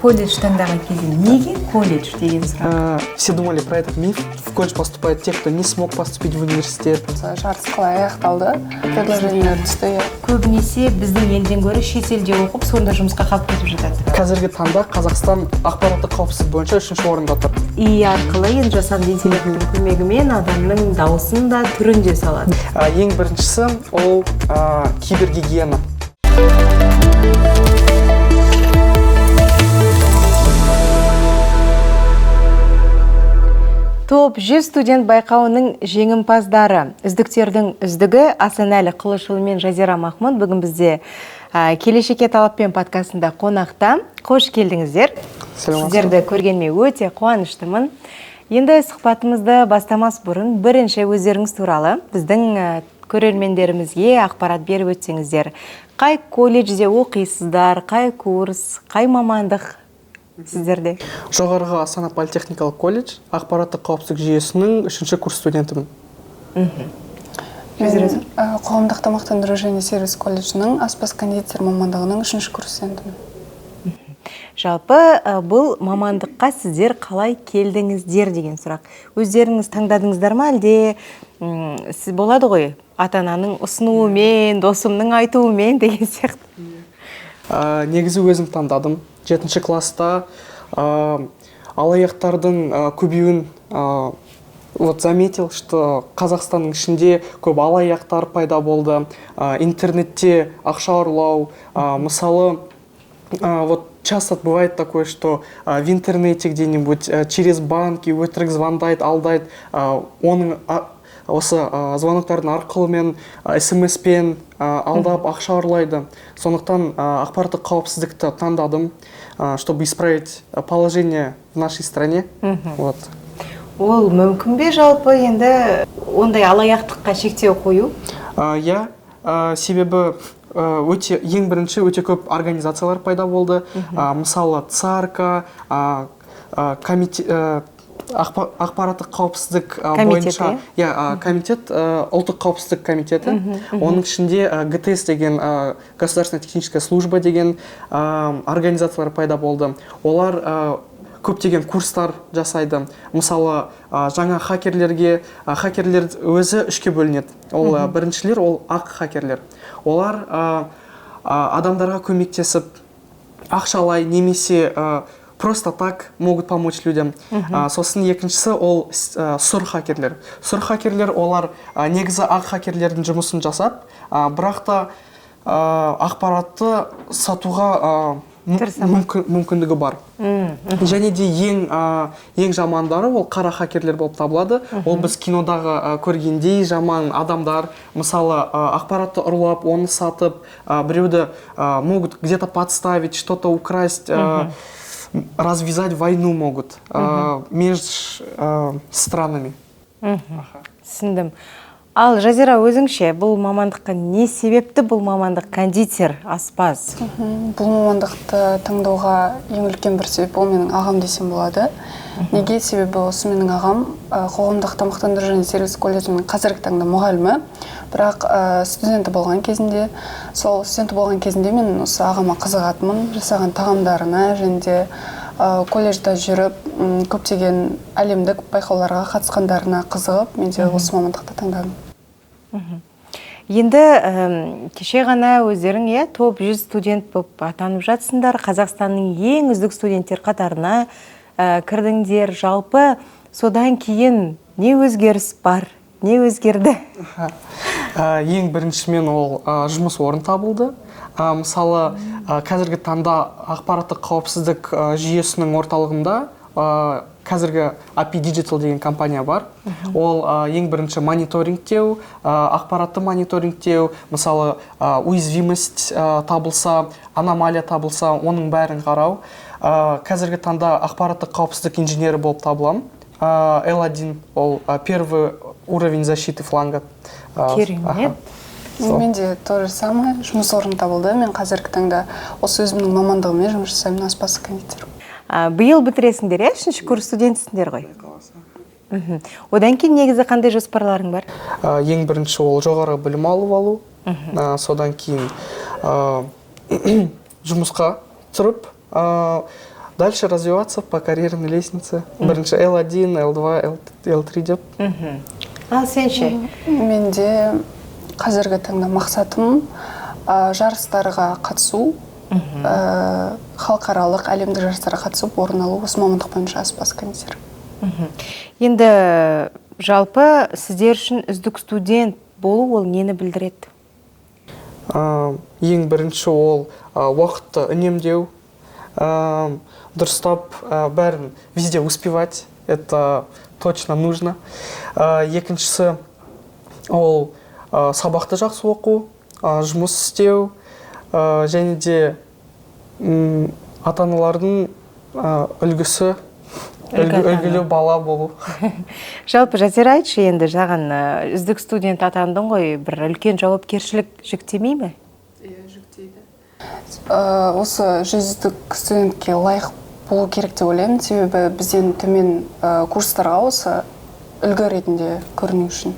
Колледж таңдаған кезде неге колледж деген сұрақ. Все думали про этот миф. В колледж поступают те, кто не смог поступить в университет. Жарыс қалай аяқталды? Предложениелер түсті, иә. Көбінесе біздің елден гөрі шетелде оқып, сонда жұмысқа қалып кетіп жатады. Қазіргі таңда Қазақстан ақпараттық қауіпсіздік бойынша үшінші орында тұр. ИИ арқылы, енді жасанды интеллекттің көмегімен адамның дауысын да, түрін де салады. Ең біріншісі ол кибергигиена. Топ 100 студент байқауының жеңімпаздары, үздіктердің үздігі Асанәлі Қылышұлы мен Жазира Махмұд бүгін бізде «Келешекке талаппен» подкастында қонақта. Қош келдіңіздер. Сәлеметсіз. Сіздерді көргеніме өте қуаныштымын. Енді сұхбатымызды бастамас бұрын бірінші өздеріңіз туралы біздің көрермендерімізге ақпарат беріп өтсеңіздер. Қай колледжде оқисыздар, қай курс, қай мамандық сіздерде? Жоғарғы Астана политехникалық колледж ақпараттық қауіпсіздік жүйесінің үшінші курс студентімін. Мен қоғамдық тамақтандыру және сервис колледжінің аспаз кондитер мамандығының үшінші курс студентімін. Жалпы бұл мамандыққа сіздер қалай келдіңіздер деген сұрақ. Өздеріңіз таңдадыңыздар ма, әлде сіз болады ғой, ата ананың ұсынуымен, досымның айтуымен деген сияқты? Негізі өзім таңдадым. Жетінші класста алаяқтардың көбеюін вот заметил, что Қазақстанның ішінде көп алаяқтар пайда болды. Интернетте ақша ұрлау, мысалы, вот часто бывает такое, что в интернете где-нибудь через банки өтірік звондайды, алдайды, оның осы звоноктардың арқылымен, смс-пен алдап ақша ұрлайды. Сондықтан ақпараттық қауіпсіздікті таңдадым, чтобы исправить положение в нашей стране. Вот. Ол мүмкін бе жалпы енді ондай алаяқтыққа шектеу қою? Иә, себебі өте ең бірінші өте көп организациялар пайда болды. Мысалы, ЦАРКА, ақпараттық қауіпсіздік комитеті, бойынша, иә, комитет, ұлттық қауіпсіздік комитеті. Оның ішінде ГТС деген, государственная техническая служба деген организациялар пайда болды. Олар көптеген курстар жасайды. Мысалы, жаңа хакерлерге, хакерлер өзі үшке бөлінеді. Ол біріншілер ол ақ хакерлер. Олар адамдарға көмектесіп, ақшалай немесе просто так могут помочь людям. Сосын екіншісі ол сұр хакерлер. Сұр хакерлер олар негізі ақ хакерлердің жұмысын жасап, бірақ та ақпаратты сатуға тырысады. Мүмкіндігі бар. Және де ең жамандары ол қара хакерлер болып табылады. Ол біз кинодағы көргендей жаман адамдар, мысалы, ақпаратты ұрлап, оны сатып, біреуді могут где-то подставить, что-то украсть, развязать войну могут между странами. Түсіндім. Ал Жазира, өзіңше бұл мамандыққа не себепті, бұл мамандық кондитер, аспаз? Бұл мамандықты таңдауға ең үлкен бір себеп ол менің ағам десем болады. Неге? Себебі осы менің ағам қоғамдық тамақтандыру және сервис колледжінің қазіргі таңда мұғалімі, бірақ студенті болған кезінде, сол студенті болған кезінде мен осы ағама қызығатынмын, жасаған тағамдарына және де колледжда жүріп көптеген әлемдік байқауларға қатысқандарына қызығып, мен де осы мамандықты таңдадым. Енді кеше ғана өздерің, иә, топ 100 студент болып атанып жатсыңдар. Қазақстанның ең үздік студенттер қатарына кірдіңдер. Жалпы содан кейін не өзгеріс бар? Не өзгерді? Ең біріншімен ол жұмыс орны табылды. Мысалы, қазіргі таңда ақпараттық қауіпсіздік жүйесінің орталығында қазіргі API Digital деген компания бар. Ол ең бірінші мониторингтеу, ақпаратты мониторингтеу, мысалы, уязвимость табылса, аномалия табылса, оның бәрін қарау. Қазіргі таңда ақпараттық қауіпсіздік инженері болып табыламын. L1 ол первый уровень защиты фланга. Керемет. Аха. Сол. Менде то же самое, жұмыс орны табылды. Мен қазіргі таңда осы өзімнің мамандығыммен жұмыс жасаймын, аспаз кондитер. Биыл бітіресіңдер, иә? Үшінші курс студентісіңдер ғой. Одан кейін негізі қандай жоспарларың бар? Ең бірінші ол жоғары білім алып алу. Содан кейін жұмысқа тұрып, Дальше развиваться по карьерной лестнице. Бірінші L1, L2, L3 деп. Ал сен ше? Менде қазіргі таңда мақсатым жарыстарға қатысу, халықаралық, әлемдік жарыстарға қатысып, орын алу осы мамандық бойынша, аспаз, кондитер. Енді жалпы сіздер үшін үздік студент болу ол нені білдіреді? Ең бірінші ол уақытты үнемдеу, дұрыстап бәрін везде успевать, это точно нужно. Екіншісі ол сабақты жақсы оқу, жұмыс істеу және де ата аналардың үлгісі, Үлгі ата-ана. үлгілі бала болу. Жалпы, Жазира, айтшы енді, саған үздік студент атандың ғой, бір үлкен жауапкершілік жүктемей ме? Иә, жүктейді. Осы 100 үздік студентке лайық болу керек деп ойлаймын, себебі бізден төмен курстарға осы үлгі ретінде көріну үшін.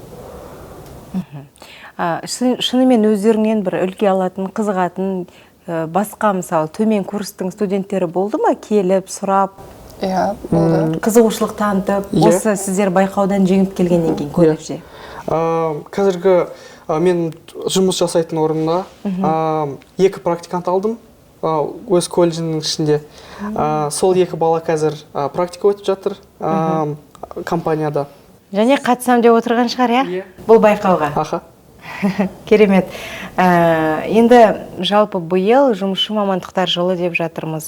Шынымен өздеріңнен бір үлгі алатын, қызығатын басқа, мысалы, төмен курстың студенттері болды ма, келіп сұрап, Иә, болды. қызығушылық танытып, Иә. осы сіздер байқаудан жеңіп келгеннен кейін колледжде? Қазіргі мен жұмыс жасайтын орнымда екі практикант алдым өз колледжімнің ішінде. Сол екі бала қазір практика өтіп жатыр компанияда. Және қатысам деп отырған шығар, иә, Иә. бұл байқауға? Аха. Керемет. Енді жалпы биыл жұмысшы мамандықтар жылы деп жатырмыз.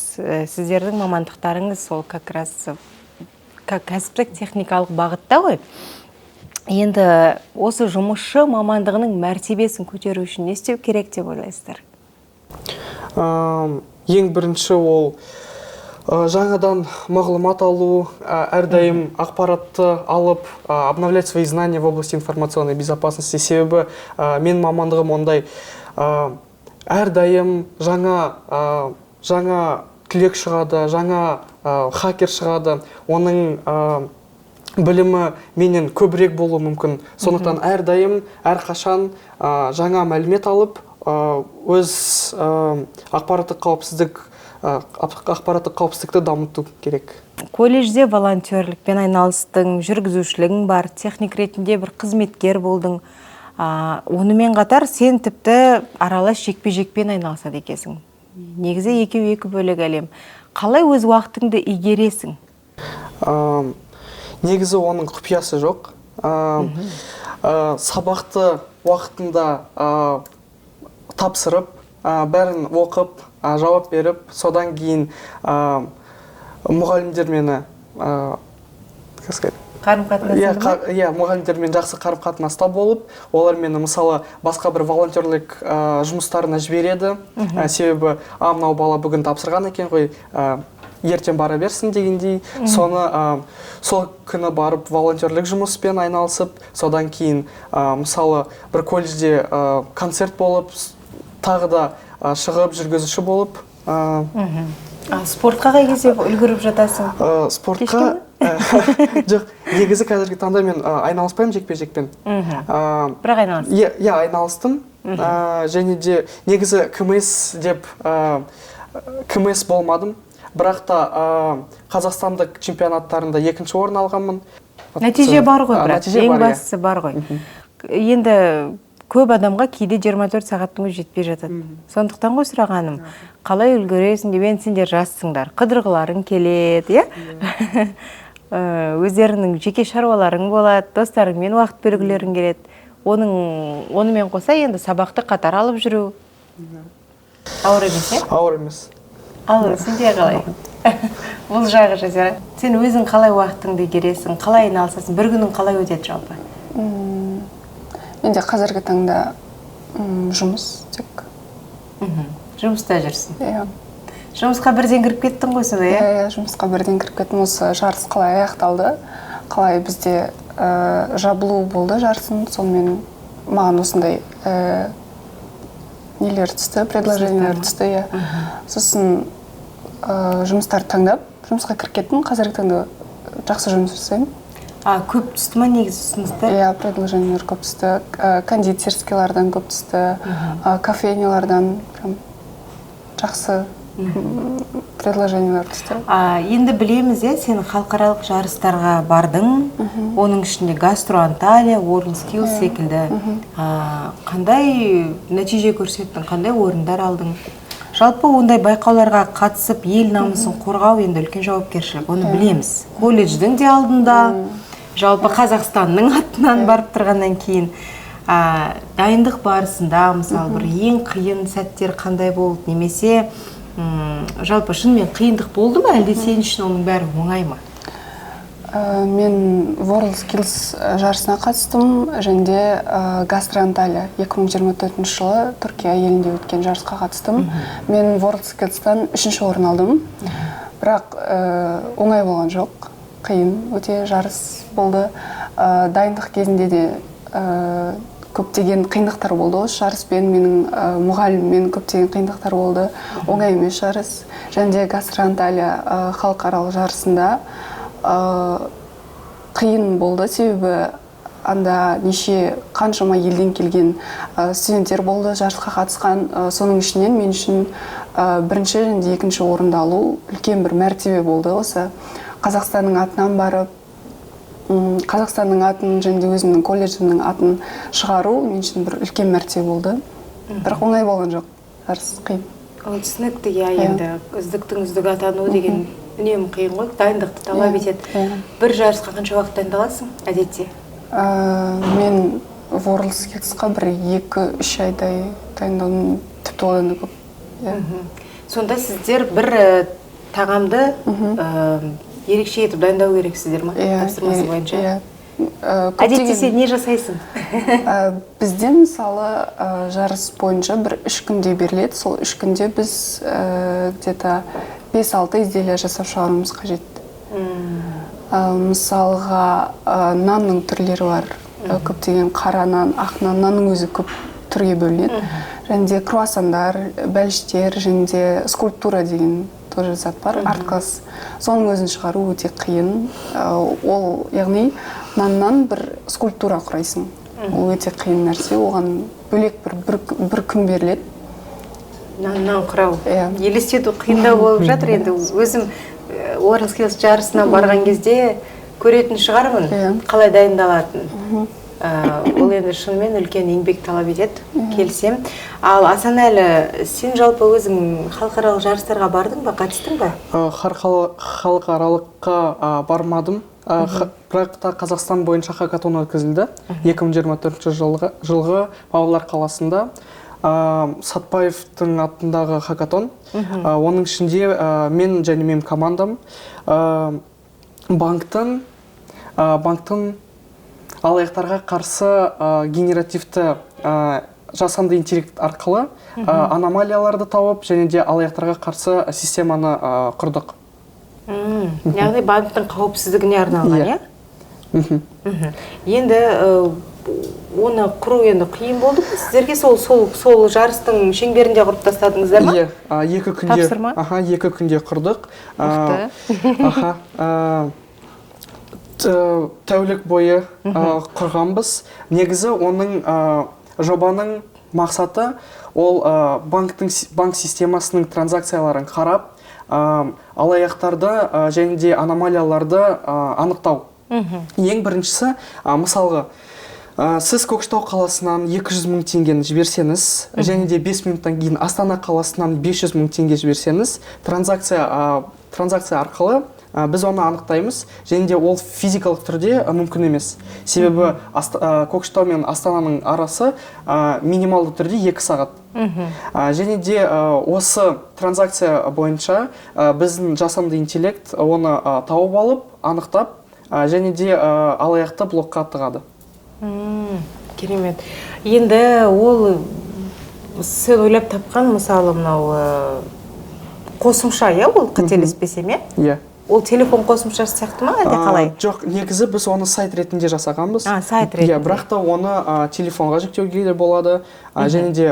Сіздердің мамандықтарыңыз сол как раз кәсіптік техникалық бағытта ғой. Енді осы жұмысшы мамандығының мәртебесін көтеру үшін не істеу керек деп ойлайсыздар? Ең бірінші ол жаңадан мағлұмат алу, әрдайым ақпаратты алып, обновлять свои знания в области информационной безопасности, себебі менің мамандығым ондай, әрдайым жаңа түлек шығады, жаңа хакер шығады, оның білімі менен көбірек болуы мүмкін. Сондықтан әрдайым, әрқашан жаңа мәлімет алып, өз ақпараттық қауіпсіздікті дамыту керек. Колледжде волонтерлікпен айналыстың, жүргізушілігің бар, техник ретінде бір қызметкер болдың. Онымен қатар сен тіпті аралас жекпе-жекпен айналысады екенсің. Негізі екеуі екі бөлек әлем. Қалай өз уақытыңды игересің? Негізі оның құпиясы жоқ. Сабақты уақытында тапсырып, бәрін оқып, жауап беріп, содан кейін мұғалімдер мені как сказать, қарым қатынас? Иә, иә, мұғалімдермен жақсы қарым қатынаста болып, олар мені, мысалы, басқа бір волонтерлік жұмыстарына жібереді. Себебі а мынау бала бүгін тапсырған екен ғой, ертең бара берсін дегендей. Соны сол күні барып волонтерлік жұмыспен айналысып, содан кейін мысалы, бір колледжде концерт болып, тағы да шығып, жүргізуші болып. А спортқа қай кезде үлгеріп жатасың? Спортқа жоқ, негізі қазіргі таңда мен айналыспаймын жекпе жекпен. Бірақ айналыстың? Иә, айналыстым. Және де негізі КМС деп КМС болмадым, бірақ та қазақстандық чемпионаттарында екінші орын алғанмын. Нәтиже бар ғой, бірақ Нәтиже ең бар, иә. бастысы бар ғой. Енді көп адамға кейде 24 сағаттың өзі жетпей жатады, сондықтан ғой сұрағаным, қалай үлгересің деп. Енді сендер жассыңдар, қыдырғыларың келеді, иә. Өздеріңнің жеке шаруаларың болады, достарыңмен уақыт бөлгілерің келеді. Оның онымен қоса енді сабақты қатар алып жүру ауыр емес, иә? Ауыр емес. Ал сенде қалай бұл жағы, Жазира? Сен өзің қалай уақытыңды игересің, қалай айналысасың, бір күнің қалай өтеді жалпы? Менде қазіргі таңда жұмыс тек. Жұмыста жүрсің? Иә. Жұмысқа бірден кіріп кеттің ғой сонда, иә? Иә, жұмысқа бірден кіріп кеттім. Осы жарыс қалай аяқталды, қалай бізде жабылу болды жарыстың, сонымен маған осындай нелер түсті, предложениелер түсті, иә. Сосын жұмыстарды таңдап, жұмысқа кіріп кеттім. Қазіргі таңда жақсы жұмыс жасаймын. А көп түсті ма негізі ұсыныстар? Иә, предложениелер көп түсті. Кондитерскийлардан көп түсті, кофейнялардан, прям жақсы. Предложениелер түсті. Енді білеміз, иә, сен халықаралық жарыстарға бардың, оның ішінде Гастро Анталия, World Skills секілді. Қандай нәтиже көрсеттің, қандай орындар алдың? Жалпы ондай байқауларға қатысып, ел намысын қорғау енді үлкен жауапкершілік, оны білеміз. Колледждің де алдында, жалпы Қазақстанның атынан барып тұрғаннан кейін, дайындық барысында, мысалы, бір ең қиын сәттер қандай болды немесе жалпы шынымен қиындық болды ма, әлде сен үшін оның бәрі оңай ма? Мен World Skills жарысына қатыстым және де Гастро Анталия 2024 жылы Түркия елінде өткен жарысқа қатыстым. Мен World Skills'тан үшінші орын алдым, бірақ оңай болған жоқ, қиын өте жарыс болды. Дайындық кезінде де көптеген қиындықтар болды. Осы жарыспен менің мұғаліммен көптеген қиындықтар болды, оңай емес жарыс. Және де Гастро Анталия халықаралық жарысында қиын болды, себебі анда неше қаншама елден келген студенттер болды жарысқа қатысқан. Соның ішінен мен үшін бірінші және де екінші орынды алу үлкен бір мәртебе болды. Осы Қазақстанның атынан барып, Қазақстанның атын және де өзімнің колледжімнің атын шығару мен үшін бір үлкен мәртебе болды, бірақ оңай болған жоқ, жарыс қиын. Ол түсінікті, иә. Енді үздіктің үздігі атану деген үнемі қиын ғой, дайындықты талап етеді. Бір жарысқа қанша уақыт дайындаласың әдетте? Мен World Skillsқа бір 2-3 айдай дайындалдым, тіпті одан да көп, иә. Сонда сіздер бір тағамды ерекше етіп дайындау керексіздер ма? Иә. Тапсырмасы Иә, бойынша? Иә. Әдетте сен не жасайсың? Бізде, мысалы, жарыс бойынша бір 3 күнде беріледі. Сол 3 күнде біз где-то 5-6 изделие жасап шығаруымыз қажет. Мысалға, нанның түрлері бар. Көптеген қара нан, ақ нан, нанның өзі көп түрге бөлінеді. Және де круассандар, бәліштер және де скульптура деген тоже зат бар, арт класс. Соның өзін шығару өте қиын. Ол яғни наннан бір скульптура құрайсың. Ол өте қиын нәрсе, оған бөлек бір күн беріледі. Наннан құрау. Иә. Елестету қиындау болып жатыр. Енді өзім World Skills жарысына барған кезде көретін шығармын қалай дайындалатынын. Ол енді шынымен үлкен еңбек талап етеді, келісемін. Ал Асанәлі, сен жалпы өзің халықаралық жарыстарға бардың ба, қатыстың ба? Халықаралыққа бармадым. Бірақ та Қазақстан бойынша хакатон өткізілді 2024 жылғы Павлодар қаласында. Сатпаевтың атындағы хакатон. Оның ішінде мен және менің командам банктың алаяқтарға қарсы генеративті жасанды интеллект арқылы аномалияларды тауып және де алаяқтарға қарсы системаны құрдық. Яғни банктің қауіпсіздігіне арналған, Иә. иә? Енді оны құру енді қиын болды ма сіздерге? Сол жарыстың шеңберінде құрып тастадыңыздар ма? Иә, 2 күнде. Тапсырма? Аха, 2 күнде құрдық. Мықты. Аха, тәулік бойы құрғанбыз. Негізі оның жобаның мақсаты ол банк системасының транзакцияларын қарап, алаяқтарды және де аномалияларды анықтау. Ең біріншісі, мысалға, сіз Көкшетау қаласынан 200 мың теңгені жіберсеңіз және де 5 минуттан кейін Астана қаласынан 500 мың теңге жіберсеңіз, транзакция арқылы біз оны анықтаймыз және де ол физикалық түрде мүмкін емес, себебі Көкшетау мен Астананың арасы минималды түрде 2 сағат. Және де осы транзакция бойынша біздің жасанды интеллект оны тауып алып, анықтап, және де алаяқты блокқа тығады. Керемет. Енді ол сен ойлап тапқан, мысалы, мынау қосымша, иә, ол, қателеспесем, иә? Иә. Ол телефон қосымшасы сияқты ма, әлде қалай? Жоқ, негізі біз оны сайт ретінде жасағанбыз. А, сайт Иә, ретінде. бірақ та оны телефонға жүктеуге де болады, және де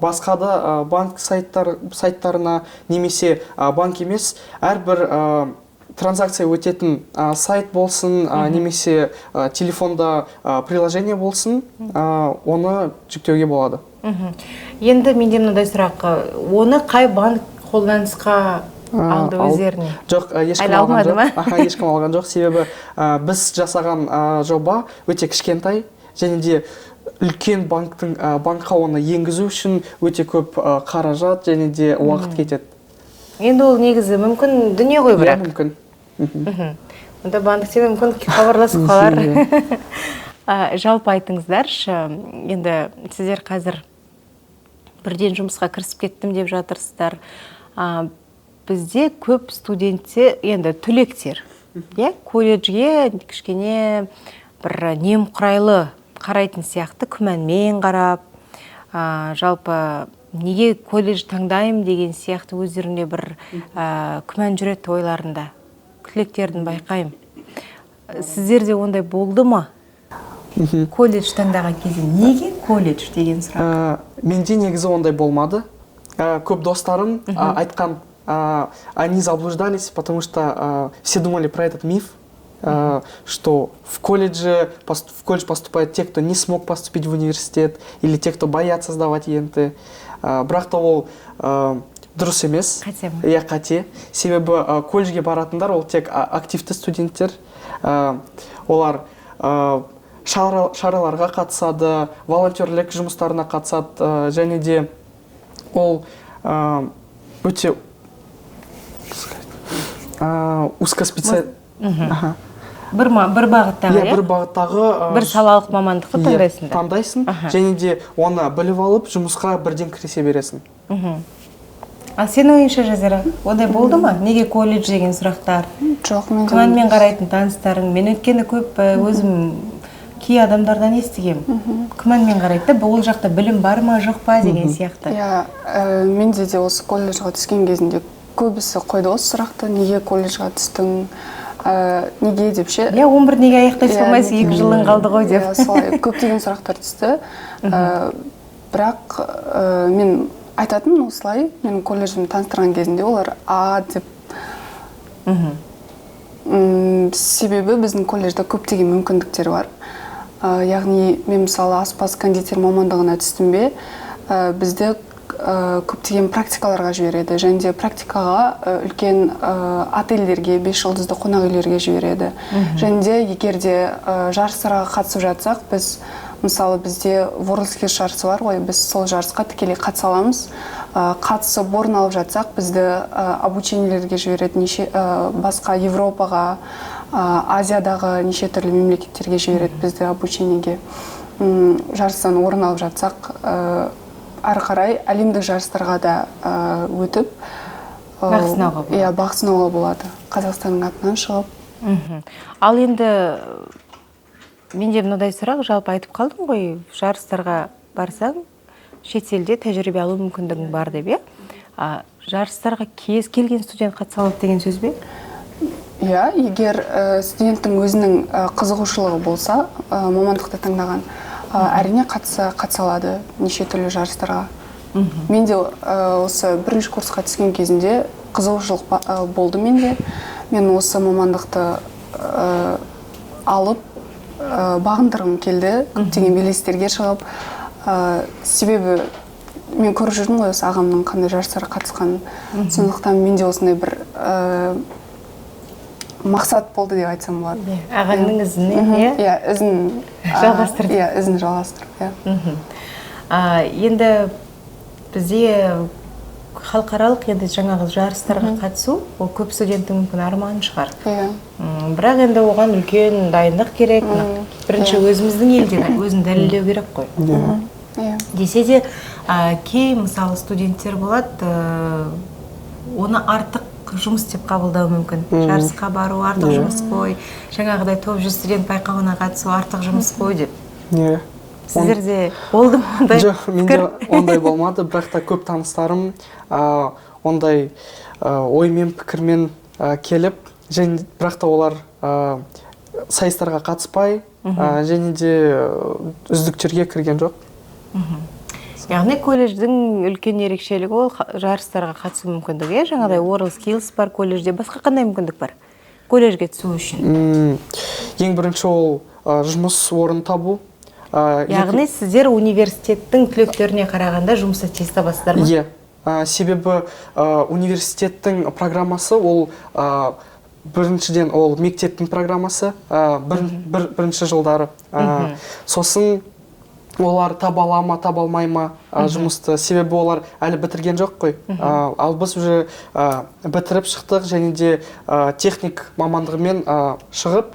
басқа да банк сайттарына немесе банк емес, әрбір транзакция өтетін сайт болсын, немесе телефонда приложение болсын, оны жүктеуге болады. Енді менде мынандай сұрақ: оны қай банк Қолданысқа алды өздеріне? Жоқ, ешкім Әлі алған алмады жоқ. ма? Аха, ешкім алған жоқ, себебі біз жасаған жоба өте кішкентай және де үлкен банктың банкқа оны енгізу үшін өте көп қаражат және де уақыт кетеді. Енді ол негізі мүмкін дүние ғой, Иә, бірақ. Мүмкін. Онда банктен мүмкін хабарласып қалар. Жалпы айтыңыздаршы, енді сіздер қазір бірден жұмысқа кірісіп кеттім деп жатырсыздар. Бізде көп студенттер, енді түлектер, иә, колледжге кішкене бір немқұрайлы қарайтын сияқты, күмәнмен қарап, жалпы неге колледж таңдаймын деген сияқты өздерінде бір күмән жүреді ойларында, түлектердің байқаймын. Сіздерде ондай болды ма? Колледж таңдаған кезде неге колледж деген сұрақ. Менде негізі ондай болмады. Көп достарым айтқан, они заблуждались, потому что все думали про этот миф, что в колледж поступают те, кто не смог поступить в университет, или те, кто боятся сдавать ЕНТ. Бірақ та ол дұрыс емес. Қате ма? Иә, қате. Себебі колледжге баратындар ол тек активті студенттер. Олар шараларға қатысады, волонтерлік жұмыстарына қатысады, және де ол өте узкоспециаль. Аха. Бір бағыттағы, Иә, иә? бір бағыттағы Бір салалық мамандықты иә, таңдайсыңдар. Таңдайсың және де оны біліп алып, жұмысқа бірден кірісе бересің. Ал сенің ойыңша, Жазира, ондай болды ма? Неге колледж деген сұрақтар? Жоқ, менде Күмәнмен қарайтын таныстарың? Мен өйткені көп өзім кей адамдардан естігемін, күмәнмен қарайды да, бұл жақта білім бар ма, жоқ па деген сияқты. Иә, менде де осы колледжға түскен кезінде көбісі қойды осы сұрақты: неге колледжға түстің, неге деп ше. Иә, 11 неге аяқтай Иә, салмайсың, неге- 2 жылың қалды ғой деп. Иә, солай көптеген сұрақтар түсті. Бірақ мен айтатынмын осылай, менің колледжімді таныстырған кезінде олар «а» деп. Себебі біздің колледжде көптеген мүмкіндіктер бар. Яғни мен, мысалы, аспаз кондитер мамандығына түстім бе, бізді көптеген практикаларға жібереді және де практикаға үлкен отельдерге, бес жұлдызды қонақ үйлерге жібереді. Және де егер де жарыстарға қатысып жатсақ, біз, мысалы, бізде WorldSkills жарысы бар ғой, біз сол жарысқа тікелей қатыса аламыз. Қатысып орын алып жатсақ, бізді обучениелерге жібереді, неше басқа Европаға, Азиядағы неше түрлі мемлекеттерге жібереді бізді обучениеге. Жарыстан орын алып жатсақ, ары қарай әлемдік жарыстарға да өтіп, Бақ сынауға болады. Иә, бақ сынауға болады, Қазақстанның атынан шығып. Ал енді менде мынадай сұрақ: жалпы айтып қалдың ғой, жарыстарға барсаң, шетелде тәжірибе алу мүмкіндігің бар деп, иә? Жарыстарға кез келген студент қатыса алады деген сөз бе? Иә, егер студенттің өзінің қызығушылығы болса, мамандықты таңдаған, әрине қатыса алады неше түрлі жарыстарға. Мен де осы бірінші курсқа түскен кезінде қызығушылық болды менде. Мен осы мамандықты алып, бағындырғым келді, көптеген белестерге шығып. Себебі мен көріп жүрдім ғой осы ағамның қандай жарыстарға қатысқанын. Сондықтан менде осындай бір мақсат болды деп айтсам болады. Иә, ағаңның ізіне, иә? Иә, ізін Жалғастырды. Иә, ізін жалғастырып, иә. Енді бізде халықаралық енді жаңағы жарыстарға қатысу ол көп студенттің мүмкін арманы шығар. Иә. Бірақ енді оған үлкен дайындық керек. Бірінші өзіміздің елде өзін дәлелдеу керек қой. Иә. Иә. Десе де кей, мысалы, студенттер болады, оны артық жұмыс деп қабылдауы мүмкін. Жарысқа бару артық жұмыс қой, жаңағыдай топ 100 студент байқауына қатысу артық жұмыс қой деп. Иә. Сіздерде болды ма ондай Жоқ, менде пікір? ондай болмады, бірақ та көп таныстарым ондай оймен, пікірмен келіп, және бірақ та олар сайыстарға қатыспай, және де үздіктерге кірген жоқ. Яғни колледждің үлкен ерекшелігі ол жарыстарға қатысу мүмкіндігі, иә? Жаңағыдай World Skills бар колледжде, басқа қандай мүмкіндік бар колледжге түсу үшін? Ең бірінші ол жұмыс орнын табу. Яғни сіздер университеттің түлектеріне қарағанда жұмысты тез табасыздар ма? Иә. Себебі университеттің программасы ол, біріншіден, ол мектептің программасы, бірінші жылдары. Сосын олар таба ала ма, таба алмай ма жұмысты, себебі олар әлі бітірген жоқ қой. Ал біз уже бітіріп шықтық және де техник мамандығымен шығып,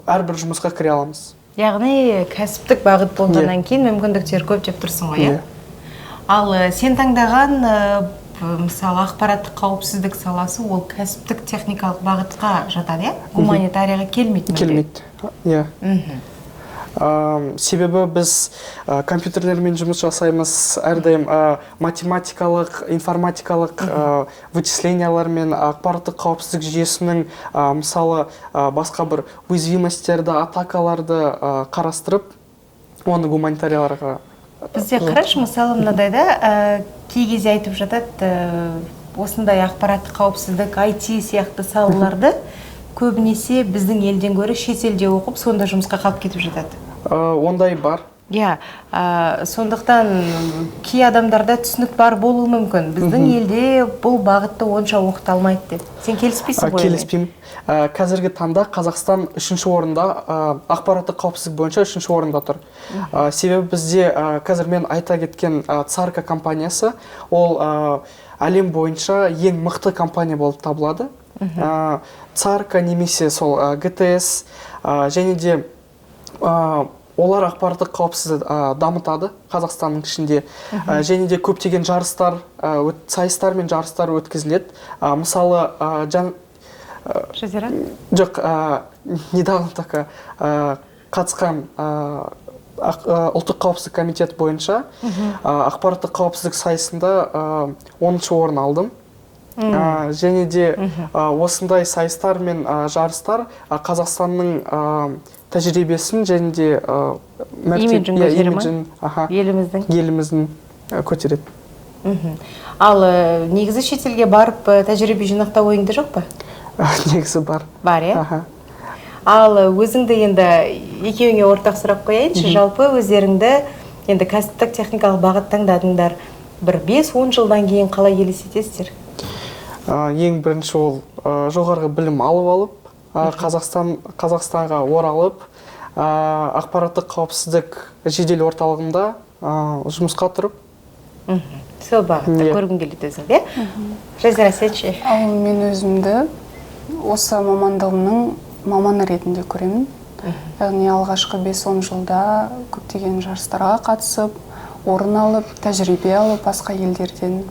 әрбір жұмысқа кіре аламыз. Яғни кәсіптік бағыт болғаннан кейін мүмкіндіктер көп деп тұрсың ғой, иә? Иә. Ал сен таңдаған, мысалы, ақпараттық қауіпсіздік саласы, ол кәсіптік техникалық бағытқа жатады, иә? Гуманитарияға келмейді мүлде. Келмейді, иә. Себебі біз компьютерлермен жұмыс жасаймыз әрдайым, математикалық, информатикалық вычислениялармен, ақпараттық қауіпсіздік жүйесінің, мысалы, басқа бір уязвимостьтерді, атакаларды қарастырып, оны гуманитарияларға. Бізде қарашы, мысалы, мынадай да, кей кезде айтып жатады, осындай ақпараттық қауіпсіздік, IT сияқты салаларды көбінесе біздің елден гөрі шетелде оқып, сонда жұмысқа қалып кетіп жатады. Ондай бар. Иә, сондықтан кей адамдарда түсінік бар болуы мүмкін, біздің елде бұл бағытты онша оқыта алмайды деп. Сен келіспейсің ғой онымен? Келіспеймін. Қазіргі таңда Қазақстан үшінші орында, ақпараттық қауіпсіздік бойынша үшінші орында тұр. Себебі бізде, қазір мен айта кеткен Царка компаниясы, ол әлем бойынша ең мықты компания болып табылады. Царка немесе сол ГТС, және де олар ақпараттық қауіпсіздікті дамытады Қазақстанның ішінде. Және де көптеген жарыстар, сайыстар мен жарыстар өткізіледі. Мысалы, Жазира? Жоқ, недавно только қатысқан ұлттық қауіпсіздік комитеті бойынша ақпараттық қауіпсіздік сайысында 10-шы орын алдым. Және де осындай сайыстар мен жарыстар Қазақстанның тәжірибесін және де Имиджін иә, көтере ма? Имиджін, аха, Еліміздің. Еліміздің көтереді. Ал негізі шетелге барып, тәжірибе жинақтау ойыңда жоқ па? Негізі бар. Бар, иә? Аха. Ал өзіңді, енді екеуіңе ортақ сұрақ қояйыншы. Жалпы өздеріңді, енді кәсіптік техникалық бағыт таңдадыңдар, бір 5-10 жылдан кейін қалай елестетесіздер? Ең бірінші ол жоғарғы білім алып, Қазақстанға оралып, ақпараттық қауіпсіздік жедел орталығында жұмысқа тұрып. Сол бағытта Иә. көргің келеді өзіңді, иә? Жазира, сен ше? Ал мен өзімді осы мамандығымның маманы ретінде көремін. Яғни алғашқы 5-10 жылда көптеген жарыстарға қатысып, орын алып, тәжірибе алып, басқа елдерден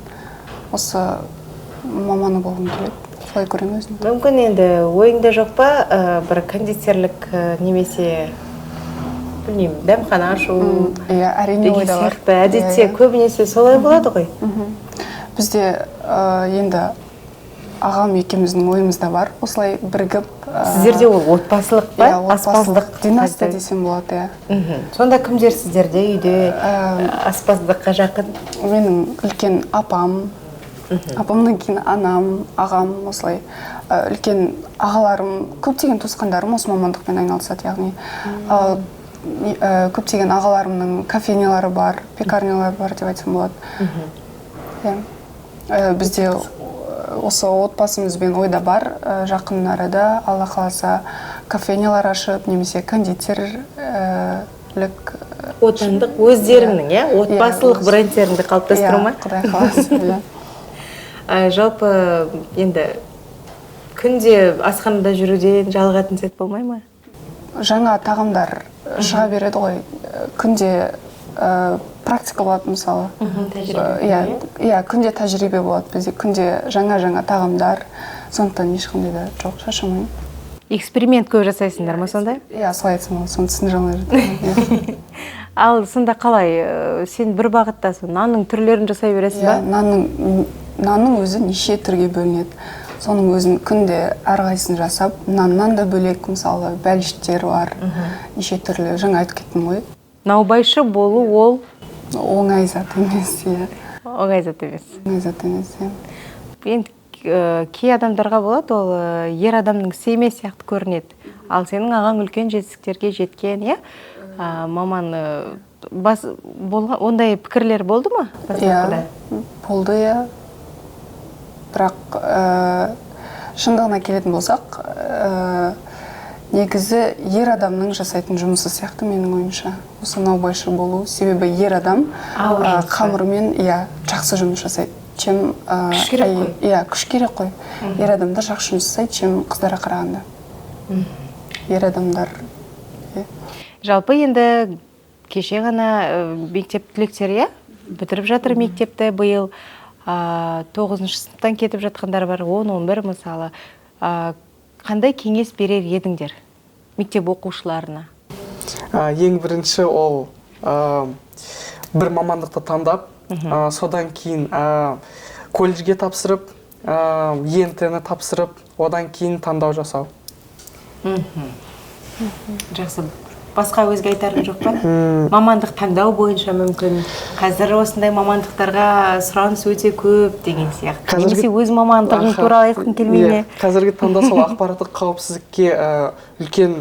осы маманы болғым келеді. Солай көремін өзімді. Мүмкін, енді ойыңда жоқ па, бір кондитерлік, немесе, білмеймін, дәмхана ашу Иә, әрине, деген ойда бар. сияқты? Әдетте Иә, иә. көбінесе солай болады ғой. Бізде енді ағам екеуміздің ойымызда бар осылай бірігіп. Сіздерде ол отбасылық па? Иә, отбасылық Аспаздық династия десем болады, иә. Сонда кімдер сіздерде үйде аспаздыққа жақын? Менің үлкен апам, апамнан кейін анам, ағам, осылай үлкен ағаларым, көптеген туысқандарым осы мамандықпен айналысады. Яғни көптеген ағаларымның кофейнялары бар, пекарнялары бар деп айтсам болады, иә. Бізде осы отбасымызбен ойда бар, жақын арада, Алла қаласа, кофейнялар ашып немесе кондитерлік. Отандық өздеріңнің, иә, отбасылық брендтеріңді қалыптастыру ма? Құдай қаласа, иә. Жалпы енді күнде асханада жүруден жалығатын сәт болмай ма? Жаңа тағамдар шыға береді ғой. Күнде практика болады, мысалы. Тәжірибе. Иә, күнде тәжірибе болады бізде, күнде жаңа жаңа тағамдар, сондықтан ешқандай да жоқ, шаршамаймын. Эксперимент көп жасайсыңдар ма сонда? Иә, солай айтсам болады, соны түсіндіре алмай жатырмын, иә. Ал сонда қалай, сен бір бағытта сол нанның түрлерін жасай бересің Иә. ба? Нанның өзі неше түрге бөлінеді, соның өзін күнде әрқайсысын жасап, наннан да бөлек, мысалы, бәліштер бар неше түрлі, жаңа айтып кеттім ғой. Наубайшы болу ол оңай зат емес, иә. Оңай зат емес. Оңай зат емес, иә. Енді кей адамдарға болады, ол ер адамның ісі емес сияқты көрінеді. Ал сенің ағаң үлкен жетістіктерге жеткен, иә, маман. Бас болған ондай пікірлер болды ма бастапқыда? Иә, болды, иә. Бірақ шындығына келетін болсақ, негізі ер адамның жасайтын жұмысы сияқты менің ойымша осы наубайшы болу, себебі ер адам Ауыр жұмыс па? Қамырмен, иә, жақсы жұмыс жасайды, чем Күш керек әйел. қой. Иә, күш керек қой. Ер адамдар жақсы жұмыс жасайды, чем қыздарға қарағанда ер адамдар, иә. Жалпы енді кеше ғана мектеп түлектері, иә, бітіріп жатыр мектепті биыл, тоғызыншы сыныптан кетіп жатқандар бар, 10, 11 мысалы. Қандай кеңес берер едіңдер мектеп оқушыларына? Ең бірінші ол бір мамандықты таңдап, содан кейін колледжге тапсырып, ЕНТ-ні тапсырып, одан кейін таңдау жасау. Жақсы, басқа өзге айтарың жоқ па? Мамандық таңдау бойынша, мүмкін, қазір осындай мамандықтарға сұраныс өте көп деген сияқты немесе өз мамандығың туралы айтқың келмей ме? Иә, қазіргі таңда сол ақпараттық қауіпсіздікке үлкен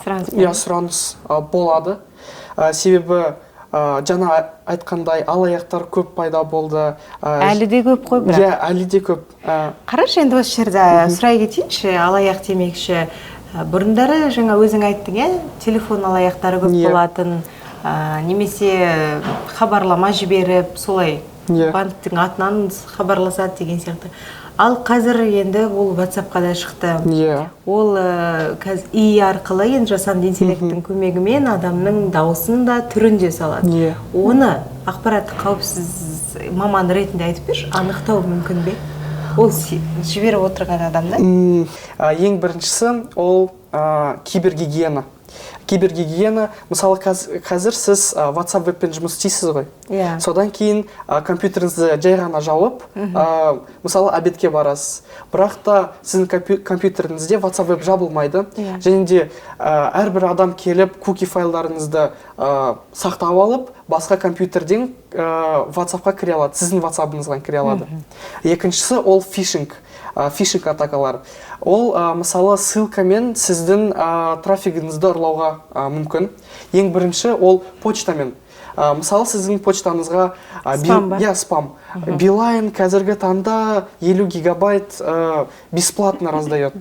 сұраныс иә бар. Сұраныс болады. Себебі жаңа айтқандай, алаяқтар көп пайда болды. Әлі де көп қой бірақ. Иә, әлі де көп. Қарашы, енді осы жерде сұрай кетейінші, алаяқ демекші, бұрындары жаңа өзің айттың, иә, телефон алаяқтары көп болатын, немесе хабарлама жіберіп, солай банктің атынан хабарласады деген сияқты. Ал қазір енді ол WhatsAppқа да шықты. Ол қазір ИИ арқылы, енді жасанды интеллекттің көмегімен адамның дауысын да, түрін де салады. Оны ақпараттық қауіпсіз маман ретінде айтып берші, анықтау мүмкін бе ол жіберіп отырған адамды? Ең біріншісі ол кибергигиена. Кибергигиена, мысалы, қазір сіз WhatsApp вебпен жұмыс істейсіз ғой. Иә. Содан кейін компьютеріңізді жай ғана жауып, мысалы, обедке барасыз. Бірақ та сіздің компьютеріңізде WhatsApp веб жабылмайды. Және де әрбір адам келіп, куки файлдарыңызды сақтап алып, басқа компьютерден WhatsAppқа кіре алады, сіздің WhatsApp'ыңызға кіре алады. Екіншісі ол фишинг. Фишинг атакалар. Ол мысалы, ссылкамен сіздің трафигіңізді ұрлауға мүмкін. Ең бірінші ол почтамен. Мысалы, сіздің почтаңызға Спам ба? Иә, спам. Билайн қазіргі таңда 50 гигабайт бесплатно раздает.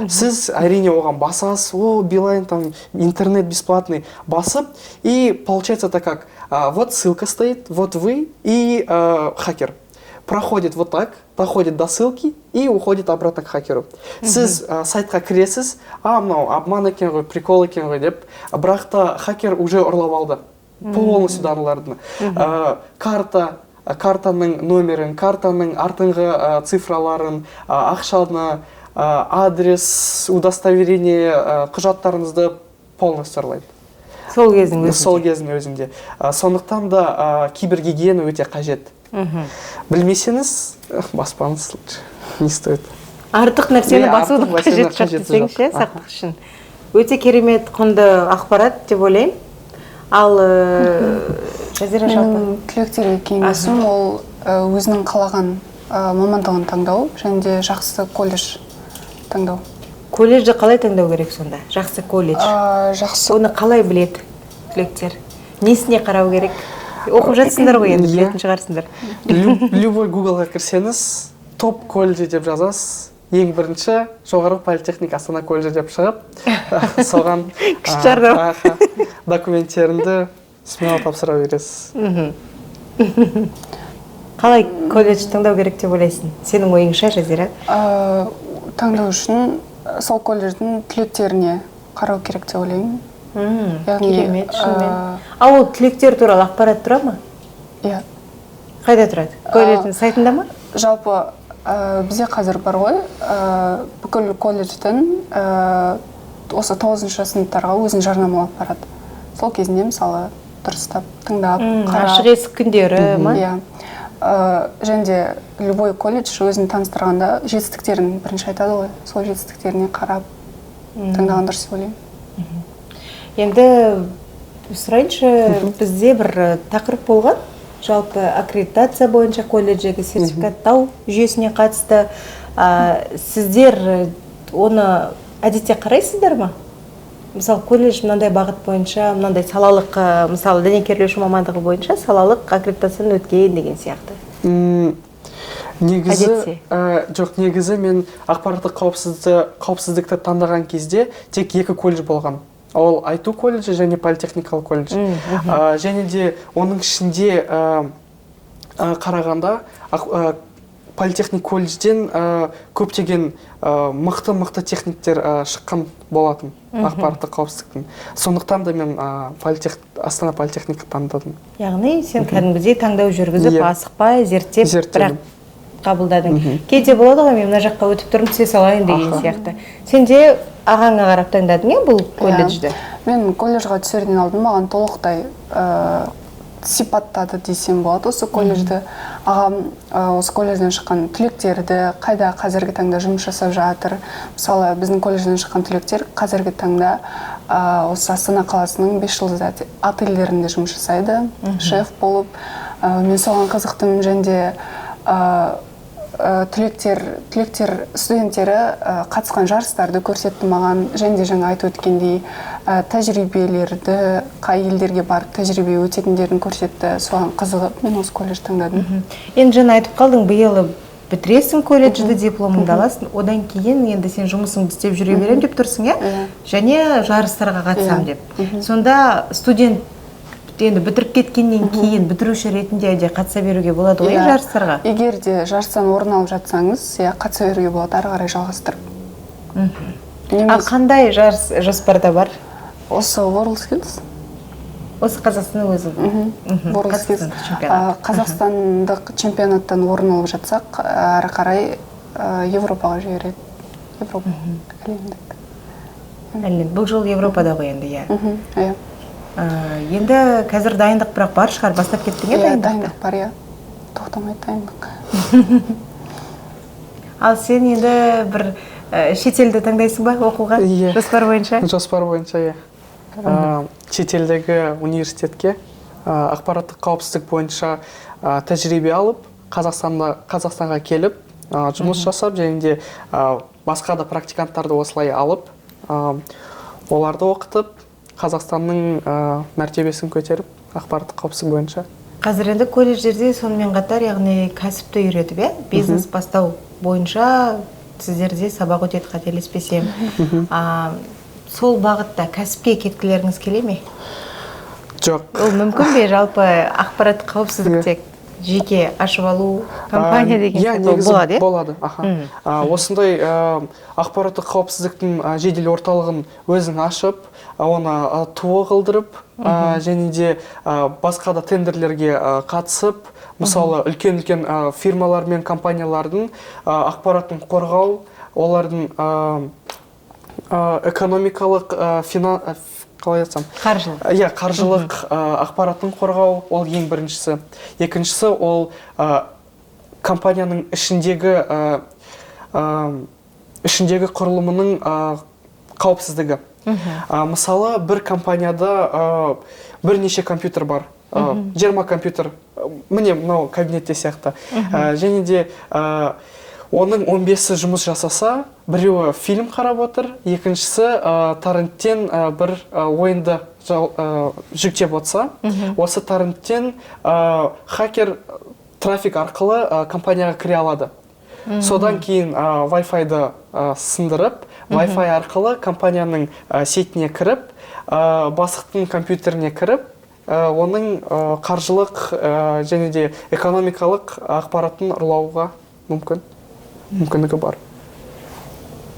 Сіз, әрине, оған басасыз, о, Билайн, там интернет бесплатный, басып, и получается так как, вот ссылка стоит, вот вы и хакер. Проходит вот так, доходит до ссылки и уходит обратно к хакеру. Сіз сайтқа кіресіз, а мынау обман екен ғой, прикол екен ғой деп, бірақ та хакер уже ұрлап алды полностью данныйларды. Картаның номерін, картаның артыңғы цифраларын, ақшаны, адрес, удостоверение, құжаттарыңызды полностью ұрлайды. Сол кездің өзінде. Сол кездің өзінде. Сондықтан да кибергигиена өте қажет. Білмесеңіз, баспаңыз лучше. Не стоит. Артық нәрсені Иә, басудың артық нәрсені қажеті жоқ қажеті десеңші, жоқ. Сақтық үшін. Өте керемет құнды ақпарат деп ойлаймын. Ал Жазира, жалпы Менің түлектерге кеңесім ол өзінің қалаған мамандығын таңдау және де жақсы колледж таңдау. Колледжді қалай таңдау керек сонда? Жақсы колледж. Жақсы Оны қалай біледі түлектер? Несіне қарау керек? Оқып жатсыңдар ғой енді, Иә. білетін шығарсыңдар. Любой Гуглға кірсеңіз, топ колледжі деп жазасыз. Ең бірінші Жоғарғы политехника Астана колледжі деп шығып, соған Күшті жарнама. Аха, документтеріңді смело тапсыра бересіз. Қалай колледж таңдау керек деп ойлайсың? Сенің ойыңша, Жазира? Таңдау үшін сол колледждің түлектеріне қарау керек деп ойлаймын. Яғни, Керемет, шынымен. А ол түлектер туралы ақпарат тұра ма? Иә. Қайда тұрады? Колледждің сайтында ма? Жалпы бізде қазір бар ғой, бүкіл колледждің осы тоғызыншы сыныптарға өзін жарнамалап барады. Сол кезінде, мысалы, дұрыстап тыңдап, қарап. Ашық есік күндері ма? Иә. Және де любой колледж өзін таныстырғанда жетістіктерін бірінші айтады ғой. Сол жетістіктеріне қарап таңдаған дұрыс деп ойлаймын. Енді сұрайыншы, бізде бір тақырып болған, жалпы аккредитация бойынша колледждегі сертификаттау жүйесіне қатысты. Сіздер оны әдетте қарайсыздар ма? Мысалы, колледж мынандай бағыт бойынша, мынандай салалық, мысалы, дәнекерлеуші мамандығы бойынша салалық аккредитациядан өткен деген сияқты. Негізі Әдетте. Жоқ, негізі мен ақпараттық қауіпсіздікті таңдаған кезде тек екі колледж болған: ол айту колледжі және политехникалық колледж. Және де оның ішінде қарағанда политехник колледжден көптеген мықты мықты техниктер шыққан болатын ақпараттық қауіпсіздіктің. Сондықтан да мен Астана политехника таңдадым. Яғни сен кәдімгідей таңдау жүргізіп, Иә. асықпай зерттеп, Зерттедім. бірақ қабылдадың. Кейде болады ғой, мен мына жаққа өтіп тұрмын, түсе салайын деген сияқты. Сен де ағаңа қарап таңдадың, иә, бұл колледжді? Иә. Мен колледжға түсерден алдын маған толықтай сипаттады десем болады осы колледжді ағам. Осы колледжден шыққан түлектерді, қайда қазіргі таңда жұмыс жасап жатыр. Мысалы, біздің колледжден шыққан түлектер қазіргі таңда осы Астана қаласының бес жұлдызды отельдерінде жұмыс жасайды шеф болып. Мен соған қызықтым және де түлектер студенттері қатысқан жарыстарды көрсетті маған және де жаңа айтып өткендей, тәжірибелерді, қай елдерге барып тәжірибе өтетіндерін көрсетті. Соған қызығып, мен осы колледж таңдадым. Енді жаңа айтып қалдың, биыл бітіресің колледжді, дипломыңды аласың, одан кейін енді сен жұмысыңды істеп жүре беремін деп тұрсың, иә? Иә. Және жарыстарға қатысамын Иә. деп. Сонда студент енді бітіріп кеткеннен кейін бітіруші ретінде де қатыса беруге болады ғой, Иә. жарыстарға? Егер де жарыстан орын алып жатсаңыз, иә, қатыса беруге болады ары қарай жалғастырып. А Немесе қандай жарыс жоспарда бар? Осы World Skills. Осы Қазақстанның өзі? World Skills. Қазақстандық чемпионат. Қазақстандық чемпионаттан орын алып жатсақ, ары қарай Европаға жібереді, Европа, әлемдік. Әлем. Бұл жол Европада ғой енді, иә? Иә. Енді қазір дайындық бірақ бар шығар, бастап кеттің, иә, Иә. дайындықты? Дайындық бар, иә, тоқтамайды дайындық. Ал сен енді бір шетелді таңдайсың ба оқуға? Иә. Жоспар бойынша? Жоспар бойынша, иә. Шетелдегі университетке ақпараттық қауіпсіздік бойынша тәжірибе алып, Қазақстанға келіп, жұмыс жасап және де басқа да практиканттарды осылай алып, оларды оқытып, Қазақстанның мәртебесін көтеріп ақпараттық қауіпсіздік бойынша. Қазір енді колледждерде сонымен қатар, яғни кәсіпті үйретіп, иә, бизнес бастау бойынша сіздерде сабақ өтеді, қателеспесем. Сол бағытта кәсіпке кеткілеріңіз келе ме? Жоқ. Ол мүмкін бе жалпы, ақпараттық қауіпсіздікте жеке ашып алу компания деген Иә, сияқты? Ол негізі болады, иә? Болады, аха. Осындай ақпараттық қауіпсіздіктің жедел орталығын өзің ашып, оны ТОО қылдырып, және де басқа да тендерлерге қатысып, мысалы, үлкен үлкен фирмалар мен компаниялардың ақпаратын қорғау, олардың экономикалық, қалай айтсам, Қаржылық. Иә, қаржылық ақпаратын қорғау, ол ең біріншісі. Екіншісі, ол компанияның ішіндегі құрылымының қауіпсіздігі. Мысалы, бір компанияда бірнеше компьютер бар, 20 компьютер, міне, мынау кабинетте сияқты. Және де оның 15-і жұмыс жасаса, біреуі фильм қарап отыр, екіншісі торренттен бір ойынды жүктеп отырса, осы торренттен хакер трафик арқылы компанияға кіре алады. Содан кейін Wi-Fi-ды сындырып, Wi-Fi арқылы компанияның сетіне кіріп, бастықтың компьютеріне кіріп, оның қаржылық және де экономикалық ақпаратын ұрлауға мүмкіндігі бар.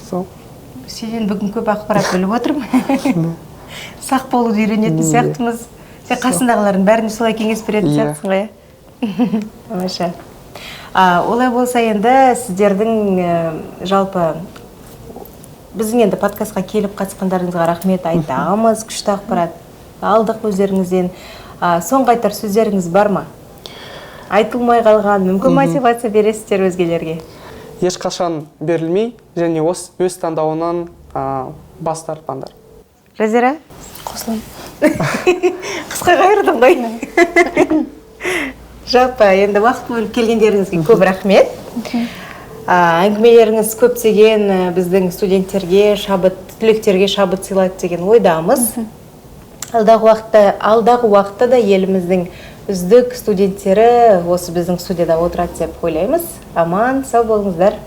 Сол. Сенен бүгін көп ақпарат біліп отырмын. Сақ болуды үйренетін сияқтымыз. Сен қасындағылардың бәріне солай кеңес беретін Иә. сияқтысың ғой, иә? Тамаша. Олай болса, енді сіздердің жалпы біздің енді подкастқа келіп қатысқандарыңызға рахмет айтамыз. Күшті ақпарат алдық өздеріңізден. Соңғы айтар сөздеріңіз бар ма? Айтылмай қалған, мүмкін, мотивация бересіздер өзгелерге. Ешқашан берілмей және өз таңдауынан бас тартпаңдар. Жазира? Қосыламын. Қысқа қайырдым ғой. Жалпы енді уақыт бөліп келгендеріңізге көп рахмет. Әңгімелеріңіз көптеген біздің студенттерге шабыт, түлектерге шабыт сыйлады деген ойдамыз. Алдағы уақытта да еліміздің үздік студенттері осы біздің студияда отырады деп ойлаймыз. Аман сау болыңыздар.